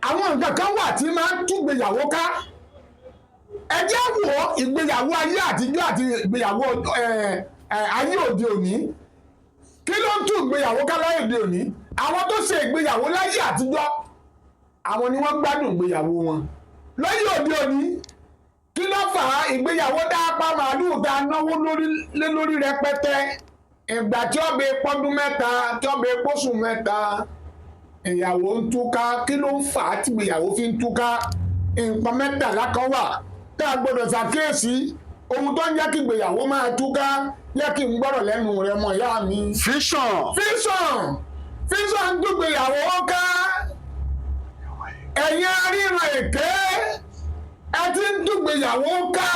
Àwọn nǹkan kan wà tí máa ń túgbéyàwó ká. Ẹ jẹ́ wò ó, ìgbéyàwó ayé àtijọ́ àti ìgbéyàwó ayé òde òní, kí ló ń tú ìgbéyàwó ká láyé òde òní? Àwọn tó ṣe ìgbéyàwó láyé àtijọ́, àwọn ni wọ́n gbádùn ìgbéyàwó wọn. Láyé òde òní, kí ló fà á? Ìgbéyàwó dápá màálùú tá a náwó lórí lé lórí rẹpẹtẹ, ìgbà tí ọbẹ̀ pọ́dún 3, tí ọbẹ̀ pọ́sùn 3, ìyàwó ń túká. Kí ló ń fà á tí ìgbéyàwó fi ń túká? Nǹkan 13 kan wà tá a gbọdọ̀ ṣàkíyèsí, ohun tó ń jẹ́ kí ìgbéyàwó máa túká. Jẹ́ kí n gbọ́rọ̀ lẹ́nu rẹ, mọ̀ ìyá mi. Vision. Vision, vision ń dúgbéyàwó ká. Ẹ̀yin aríran èké, ẹ ti ń dúgbéyàwó ká.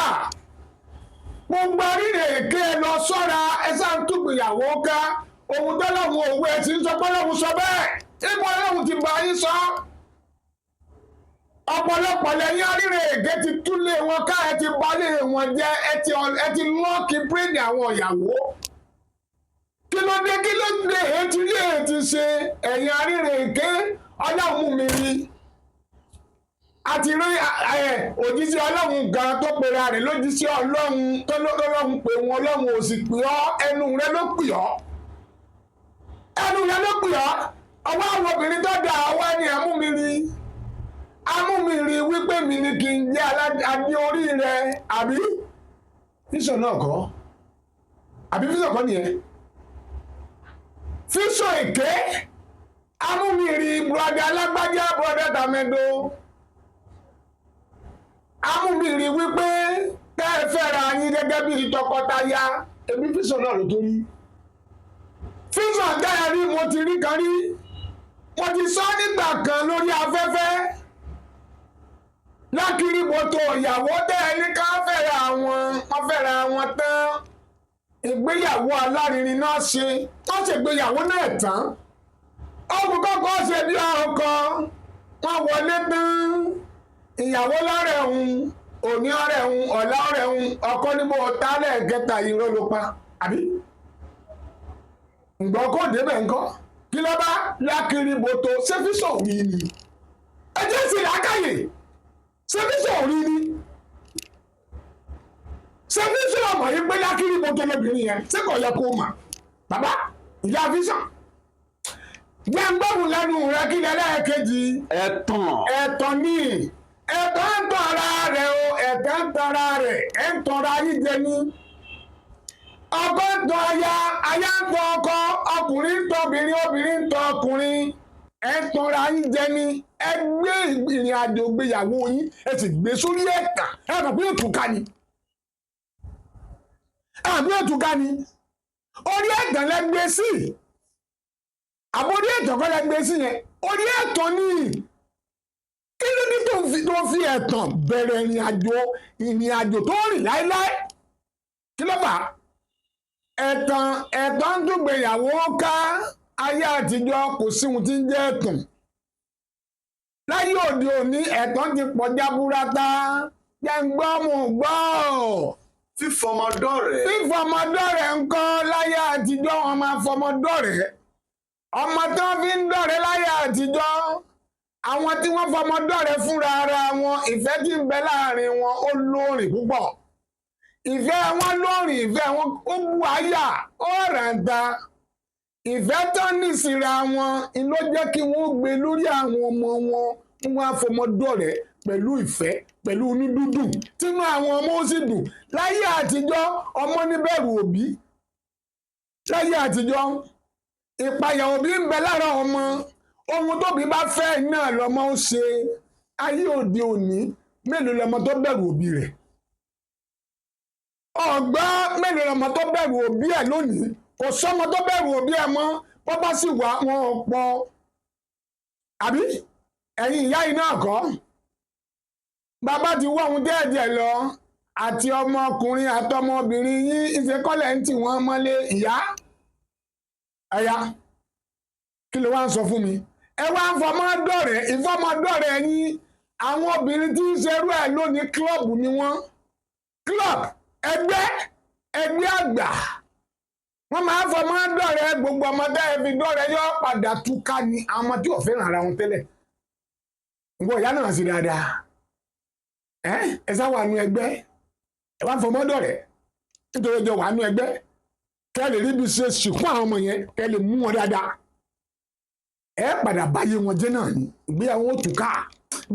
Gbogbo aríran èké, ẹ lọ sọ́ra. Ẹ sá ń dúgbéyàwó ká. Ohun tó lọ́hùn òwe, ẹ ti ń sọ pé lọ́hùn sọ bẹ́ẹ̀. Ipò ọlọ́hun ti bá yín sọ. Ọ̀pọ̀lọpọ̀ lẹ́yìn aríran èké ti túlé wọn ká, ẹ ti balẹ̀ wọn jẹ́, ẹ ti lock brain àwọn ìyàwó. Kí ló dé? Kí ló dé? Èyí ti rí, èyí ti ṣe. Ẹ̀yin aríran èké, Ọlọ́run mú mi rí. A ti rí òjíṣẹ́ Ọlọ́run gan tó pera rẹ̀ lójíṣẹ́ Ọlọ́run, tó lọ́lọ́run pé wọn. Ọlọ́run ò sì pè ọ́, ẹnu rẹ ló pè ọ́, ẹnu rẹ ló pè ọ́. Ọwọ́ àwọn obìnrin tó da ọwọ́ ẹni àmúmi rí, amúmi rí wípé mi ni kí n jẹ́ adé orí rẹ, àbí vision náà kọ́? Àbí vision kọ́ nìyẹn? Vision èké, amúmìrì brother alágbájá, brother tàmẹ́dò, amúmìrì wípé kẹ́ ẹ fẹ́ra yín gẹ́gẹ́ bí tọkọtaya. Ebi vision náà ló tó rí. Vision tẹ́ ẹ rí, mo ti rí kan rí, mo ti sọ nígbà kan lórí afẹ́fẹ́ lákìrí bòtò. Ìyàwó tẹ́ ẹ ní ká fẹ́ra wọn, wọ́n fẹ́ra wọn tán, ìgbéyàwó alárinrin náà ṣe. Wọ́n ṣègbéyàwó náà tán, ọkùnrin kọ́kọ́ ṣe bí ọkọ wọn wọlé tán, ìyàwó lọ́rẹ̀ òun, òní ọ̀rẹ́ òun, ọ̀la ọ̀rẹ́ òun. Ọkọ níbo tálẹ̀ kẹta, irọ́ ló pa, àbí ǹgbọ́n kò débẹ̀ ńkọ́? Kí ló bá lákìrí bòtò? Ṣé vision rí ni? Ẹ jẹ́ sí làákàyè. Ṣé vision rí ni? Ṣé vision ọmọ yìí pé lákìrí bòtò lóbìnrin yẹn? Ṣé kò yẹ kó mà? Bàbá ìyá vision, jẹ́ ń gbóhùn lẹ́nu rẹ. Kí lẹ́lẹ́kejì? Ẹ̀tàn. Ẹ̀tàn ní, ẹ̀tàn ń tàn ara rẹ̀ o, ẹ̀tàn ń tàn ara rẹ̀, ẹ̀ ń tanra yín jẹ ní. Ọkọ ń tan aya, aya ń tan ọkọ, ọkùnrin ń tan obìnrin, obìnrin ń tan ọkùnrin. Ẹ̀ ń tanra yín jẹ ní. Ẹ gbé ìrìn àjò ìgbéyàwó yín, ẹ sì gbé sórí ẹ̀tàn. Ẹ mọ̀ pé òtúká ni, ẹ mọ̀ pé òtúká ni. Orí ẹ̀tàn lẹ gbé sí, àbórí ẹ̀tàn kọ́ lẹ gbé sí yẹn? Orí ẹ̀tàn ni. Kí ló dé tó fi ẹ̀tàn bẹ̀rẹ̀ ìrìn àjò tó rìn láéláé? Kí ló fà á? Ẹ̀tàn, ẹ̀tàn ń dùgbẹ̀yàwó ká. Ayé àtijọ́, kò sí ohun tí ń jẹ́ ẹ̀tàn. Láyé òde òní, ẹ̀tàn ti pọ̀ jaburata. Jẹ́ ń gbọ́, mò ń gbọ́. Fífọmọdọ́rẹ̀ẹ́. Fífọmọdọ́rẹ̀ ńkọ́? Láyé àtijọ́, wọn máa fọmọdọ́rẹ̀. Ọmọ tí wọ́n fi ń dọ̀rẹ́ láyé àtijọ́, àwọn tí wọ́n fọmọdọ́rẹ̀ fúnra ara wọn, ìfẹ́ tí ń bẹ láàrin wọn, ó lóòrìn púpọ̀. Ìfẹ́ wọn lóòrìn, ìfẹ́ wọn ó bu àyà, ó ràǹta. Ìfẹ́ tán ní síra wọn ni ló jẹ́ kí wọ́n gbé lórí àwọn ọmọ wọn. Wọ́n á fọmọdọ́rẹ̀ pẹ̀lú ìfẹ́, pẹ̀lú inú dúdùn, tínú àwọn ọmọ ó sì dùn. Láyé àtijọ́, ọmọ níbẹ̀rù òbí. Láyé àtijọ́, ìpayà òbí ń bẹ lára ọmọ. Ohun tóbi bá fẹ́ náà lọ́mọ ó ṣe. Ayé òde òní, mélòó lọmọ tó bẹ̀rù òbí rẹ̀? Ọ̀gbọ́n, mélòó lọmọ tó bẹ̀rù òbí ẹ̀ lónìí? Kò sọ́mọ tó bẹ̀rù òbí ẹ̀ mọ́. Bọ́ bá sì wà, wọn ò pọ̀. Àbí ẹ̀yin ìyá yìí náà kọ́? Bàbá ti wọ́ ohun díẹ̀díẹ̀ lọ, àti ọmọkùnrin àtọmọbìnrin yín, ìṣekọ́lẹ̀ ń tì wọ́n mọ́lé. Ìyá ẹ̀yà, kí ló wá ń sọ fún mi? Ẹ wá ń fọmọ dọ̀rẹ́. Ìfọmọdọ̀rẹ́ yín, àwọn obìnrin tí ń ṣerú ẹ̀ lónìí, club ni wọ́n. Club, ẹgbẹ́, ẹgbẹ́ àgbà. Wọ́n máa ń fọmọ dọ̀rẹ́. Gbogbo ọmọdé ẹ fi dọ̀rẹ́ yọ padà túká ni. Àwọn ọmọ tí ò fẹ́ràn ara wọn tẹ́lẹ̀. Nǹkan ìyá náà sì dáadáa. Ẹ ẹ sá wà nú ẹgbẹ́, ẹ wá fọmọ dọ̀rẹ́ nítorí ọjọ́ wà nú ẹgbẹ́, kẹ́ lè rí ibi ṣe sìnkú àwọn ọmọ yẹn, kẹ́ lè mú wọn dáadáa. Ẹ padà báyé wọn jẹ́ náà ni, ìgbéyàwó ó túká.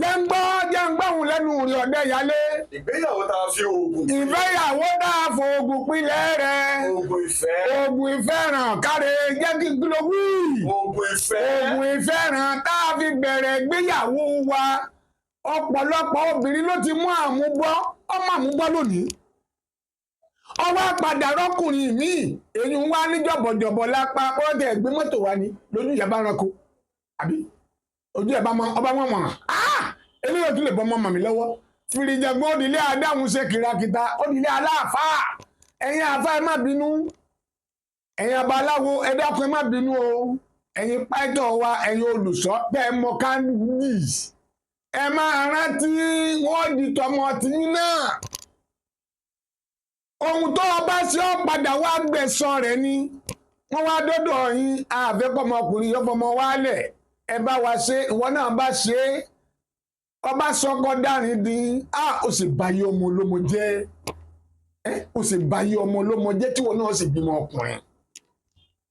Jẹ́ngbọ́ jẹ́ngbọ́ òun lẹ́nu rí ọ̀dẹ́ ìyálé. Ìgbéyàwó tá a fi oògùn. Ìfẹ́yàwó dáa fòògùn pilẹ̀ rẹ̀. Oògùn ìfẹ́. Oògùn ìfẹ́ ràn káre jẹ́ kí n kí ló wí. Oògùn ìfẹ́. Oògùn ìfẹ́ ràn tá a fi bẹ̀rẹ̀ ìgbéyàwó wa. Ọ̀pọ̀lọpọ̀ obìnrin ló ti mú àmúbọ́, ọmọ àmúbọ́ lónìí. Ọwọ́ padà rọ́kùnrin míì, èyí ń wá ní jọ̀bọ̀jọ̀bọ̀ lápá, bọ́ọ̀dẹ̀ gbé mọ́tò wa ni lójú ìyá bá ranko. Àbí ojú ẹ̀ bá mọ ọba wọn mọ̀. Eléyìí ò tún lè bọ́ ọmọ mi lọ́wọ́. Fìrìjàgbọ́n òdìlé adáhùn ṣe kìràkìtà, òdìlé aláàfáà. Ẹ̀yin àfáà ẹ má bínú. Ẹ̀yin abaláwo ẹ dákun ẹ má bínú o. Ẹ̀yin pàìtọ́ wa, ẹ̀yin olùṣọ́ tẹ́ ẹ mọ kándì. Ẹ máa rántí wọ́n di tọmọ tiyín náà. Ohun tó o bá ṣe ọ́ padà wá gbẹ̀san rẹ̀ ni. Wọ́n wá dọ́dọ̀ yín, àfẹ́pọ̀mọkùnrin yóò fọmọ wálẹ̀. Ẹ bá wa ṣe, ìwọ náà bá ṣe é. Ọba sọkọ dárin dín, á ó sì báyé ọmọ olómo jẹ́. Ó sì báyé ọmọ olómo jẹ́ tí wọn náà sì bímọ ọkùnrin.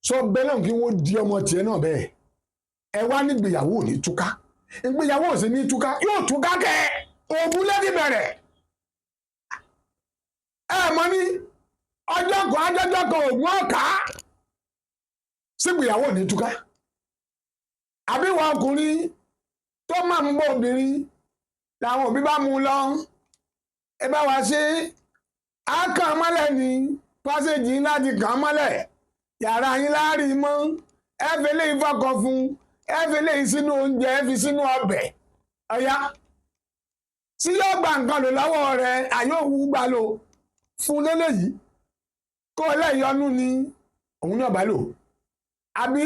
Sọ bẹ́ẹ̀ náà kí wọ́n di ọmọ tiẹ̀ náà bẹ́ẹ̀. Ẹ wá nígbéyàwó ò ní túká. Ìgbéyàwó ò sì ní túká, yóò túká kẹ́. Ògùn lẹ́bí bẹ̀rẹ̀. Ẹ mọ̀ ní ọjọ́ kan ajọ́jọ́ kan ògùn ọ̀ká. Sígbéyàwó ò ní túká. Àbí wọn ọkùnrin tó máa ń bọ obìnrin làwọn òbí bá mú un lọ, ẹ bá wa ṣe á kàn án mọ́lẹ̀ ní pásẹ̀jì yín láti kàn án mọ́lẹ̀, yàrá yín láàrin mọ́, ẹ fi eléyìí fọkàn fún, ẹ fi eléyìí sínú oúnjẹ, ẹ fi sínú ọbẹ̀. Ọ̀yá tí yóò gba nǹkan lò lọ́wọ́ rẹ̀, àyòwú gbà lò fún lélẹ́yìí kó lẹ́yọnú ni òun náà bá lò. Àbí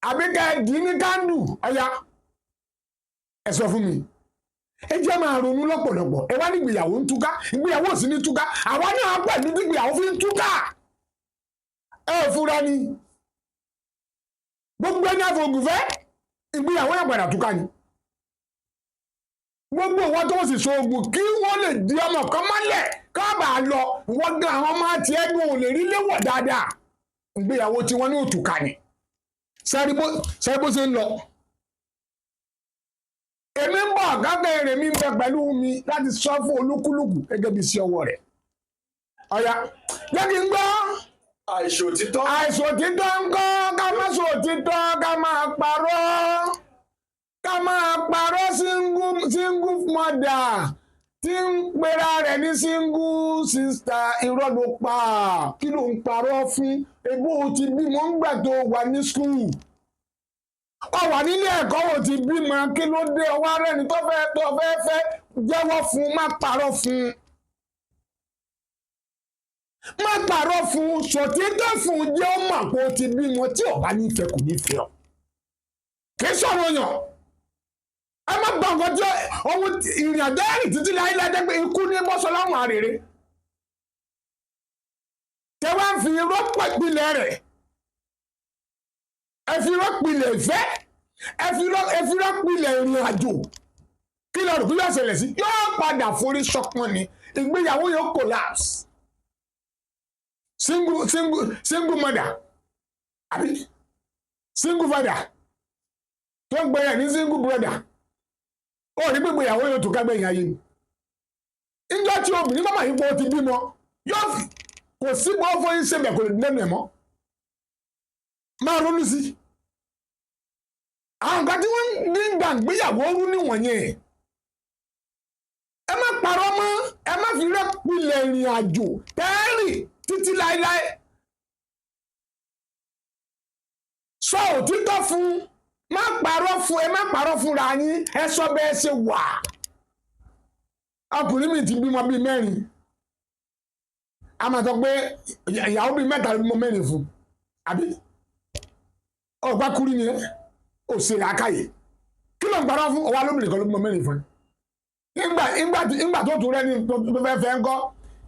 àbí kẹ́ ẹ dì í ní kándù. Ọ̀yá ẹ sọ fún mi, ẹ jẹ́ máa ronú lọ́pọ̀lọpọ̀. Ẹ wá ní ìgbéyàwó ń túká, ìgbéyàwó ò sí ní túká. Àwa náà pẹ̀lú tí ìgbéyàwó fi ń túká. Ẹ ò fura ni gbogbo ẹni àfọ̀gùnfẹ́ ìgbéyàwó yẹn padà túká ni. Gbogbo wọn tó sì so oògùn kí wọ́n lè di ọmọ kan mọ́lẹ̀ káàbà lọ, wọ́n gan àwọn ọmọ àti ẹgbẹ́ ò lè rí léwọ̀ dáadáa. Ìgbéyàwó tí wọ́n ní òtúká ni. Sẹ́rí bó ṣe ń lọ. Èmi ń bọ̀ gágbé èrè mi ń bẹ pẹ̀lú mi láti sọ fún olúkúlùkù gẹ́gẹ́ bí sí ọwọ́ rẹ̀. Ọ̀yá jẹ́ kí n gbọ́. Àìṣòtítọ́. Àìṣòtítọ́ ń kọ́, ká má ṣòtítọ́, ká máa parọ́. Ká máa parọ́. Single mother tí ń pera rẹ̀ ní single sister, irọ́ ló pa. Kí ló ń parọ́ fún? Ebó ti bímọ ńgbà tó wà ní school, ọ wà nílé ẹ̀kọ́, ò ti bímọ, kí ló dé? Ọwọ́ arẹ́ni tó fẹ́ fẹ́ jẹ́wọ́ fún, má parọ́ fún, má parọ́ fún, sòtítọ́ fún, jẹ́ ó mọ̀ pé o ti bímọ. Tí ò bá nífẹ̀ẹ́ kò nífẹ̀ẹ́ ọ, kì í sọ̀rọ̀ yàn. Ẹ má gbọ́ nǹkan tí ohun ìrìn àjò ẹ̀rìn títí láyé lájẹ́ pé ikú ní bọ́sọ̀láhùn àrèrè tẹ wá ń fi irọ́ pẹ̀pìlẹ̀ rẹ̀. Ẹ fi irọ́ pilẹ̀ ìfẹ́, ẹ fi irọ́ pilẹ̀ ìrìn àjò. Kí lọ rò kí yóò ṣẹlẹ̀ sí? Yóò padà forí ṣọpọ́n ni, ìgbéyàwó yóò collapse. Single mother àbí single father tó ń gbẹ̀yẹ̀ ní single brother, ó ní gbogbo ìyàwó yóò tún kágbẹ̀yìn ayé ni. Níjọ́ tí obìnrin bá máa yí pé ó ti bímọ, yóò fi kò sí bó fọyín ṣe bẹ̀, kò lè lẹ́nu ẹ̀ mọ́. Máa ronú sí i. Àwọn nǹkan tí wọ́n ní gbàgbéyàwó rú níwọ̀nyẹn. Ẹ má parọ́ mọ́, ẹ má fi rẹ́pìlẹ̀ ìrìn àjò tẹ́rì títí láéláé. Sọ òtítọ́ fún, má parọ́ fún, ẹ má parọ́ fúnra yín, ẹ sọ bẹ́ẹ̀ ṣe wà. Ọkùnrin mi ti bímọ bíi mẹ́rin, a máa sọ pé ìyàwó bíi mẹ́ta ló bímọ mẹ́rin fún, àbí ọgbà kúrú ni ẹ ò ṣe làákàyè. Kí ló ń parọ́ fún? Ọwọ́ alóbìnrin kan ló bímọ mẹ́rin fún ẹ. Nígbà tó tún rẹ́ni tó fẹ́ fẹ́ ń kọ́,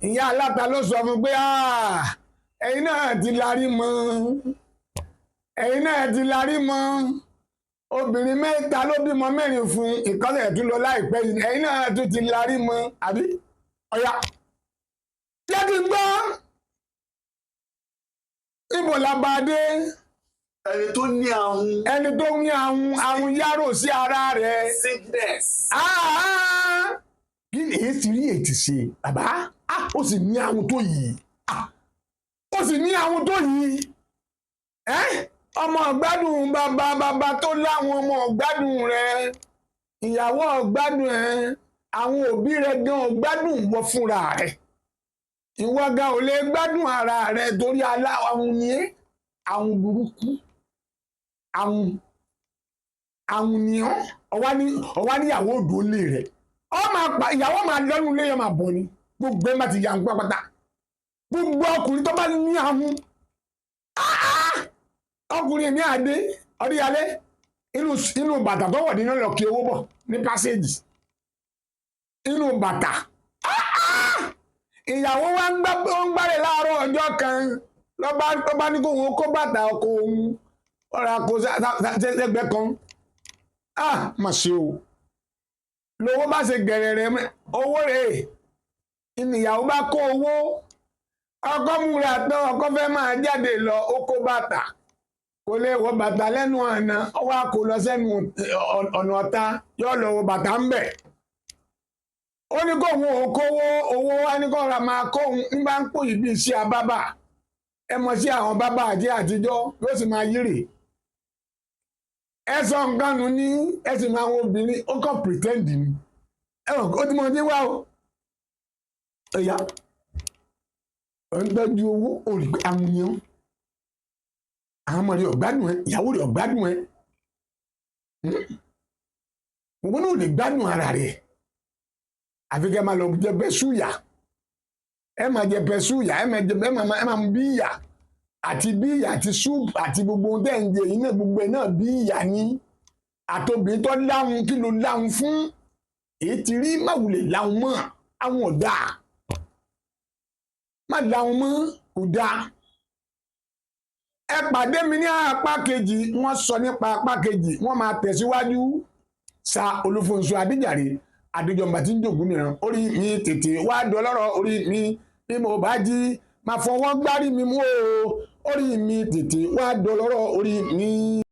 ìyá aláta ló sọ fún pé ẹ̀yin náà ti larí mọ́, ẹ̀yin náà ti larí mọ́, Obìnrin mẹ́ta ló bímọ mẹ́rin fún ìkọ́lẹ̀ tún lọ láìpẹ́ yìí. Ẹ̀yin náà tún ti larí mọ́ àbí? Ọ̀yà jẹ́ kí n gbọ́. Níbo la bá dé? Ẹni tó ní ahun. Ẹni tó ní ahun, ahun yárò sí ara rẹ̀. Sickness. Ah! Kí ni èyí ti rí ètì ṣe bàbá? Ah, ó sì ní ahun tó yìí. Ah, ó sì ní ahun tó yìí. Ẹ́ ọmọ ọ̀gbádùn bàbá bàbá tó láwọn ọmọ ọ̀gbádùn rẹ̀, ìyàwó ọ̀gbádùn ẹ̀, àwọn òbí rẹ̀ gan ọ̀gbádùn wọ fúnra rẹ̀. Ìwọ gan ò lè gbádùn ara rẹ̀ torí aláhun ni ẹ́, ahun burúkú, ahun ahun ni ọ́. Ọwá níyàwó òdò lé rẹ̀, ọ máa pa ìyàwó, máa lọ́nu ilé yẹn máa bọ̀ ni. Gbogbo ẹ̀ má ti yà ń pápátá. Gbogbo ọkùnrin tó bá ní ahun, ọkùnrin èmi àdé ọdíyalé inú bàtà tó wọ̀ nínú lọ kí owó bọ̀ ní pásẹ́jì inú bàtà. Ìyàwó wa ń gbálẹ̀ láàárọ̀ ọjọ́ kan, lọ́ba ní kóun kó bàtà ọkọ òun ọ̀rọ̀ àkó sẹ́gbẹ́ kan. Ah, mà ṣe o. Lówó bá ṣe gẹ̀rẹ̀rẹ̀ owó rèé. Ìyàwó bá kó owó, ọkọ múra tán, ọkọ fẹ́ máa jáde lọ, ó kó bàtà, kò lè wọ bàtà lẹ́nu ọ̀nà, ó wá kó lọ sẹ́nu ọ̀nà ọ̀tá, yóò lọ wọ bàtà ń bẹ̀. Ó ní kó òun ò kówó, owó wá ní kó ra máa kó òun nígbà ń pò yìí bí iṣẹ́ abábà. Ẹ mọ̀ sí àwọn bábà àti àtijọ́ yóò sì máa yírè. Ẹ sọ nǹkan nù ní ẹ sì máa wo obìnrin, ó kàn pretend ni. Ẹ mọ̀ ó ti mọ̀ ní wá o. Ẹ̀yà ọ̀ ń tọ́jú owó olùgbé àwọn èèyàn, àwọn ọmọ rẹ̀ ọ̀gbádùn ẹ, ìyàwó rẹ̀ ọ̀gbádùn ẹ, òun náà lè gbádùn ara rẹ̀. Àfi kẹ́ máa lọ jẹ bẹ́sùyà, ẹ máa jẹ bẹ́sùyà, ẹ máa jẹ, ẹ máa mú bíyà àti bíyà àti súùpù àti gbogbo ohun tẹ́ ń jẹ yìí náà, gbogbo ẹ̀ náà bíyà ni. Àtòbí tó láhùn, kí ló láhùn fún? Èyí ti rí máwùlẹ̀ láhùn mọ́ àwọn ọ̀dà má láhùn mọ́ kò dáa. Ẹ pàdé mi ní apá kejì. Wọ́n sọ nípa apá kejì, wọ́n máa tẹ̀síwájú. Sa Olúfúnṣọ́ Adéjàre Adéjọba tí ń jògún mìíràn. Orí mi tètè wá dọlọ́rọ̀, orí mi bí mo bá jí máa fọwọ́ gbárí mi mú o, orí mi tètè wá dọlọ́rọ̀, orí mi.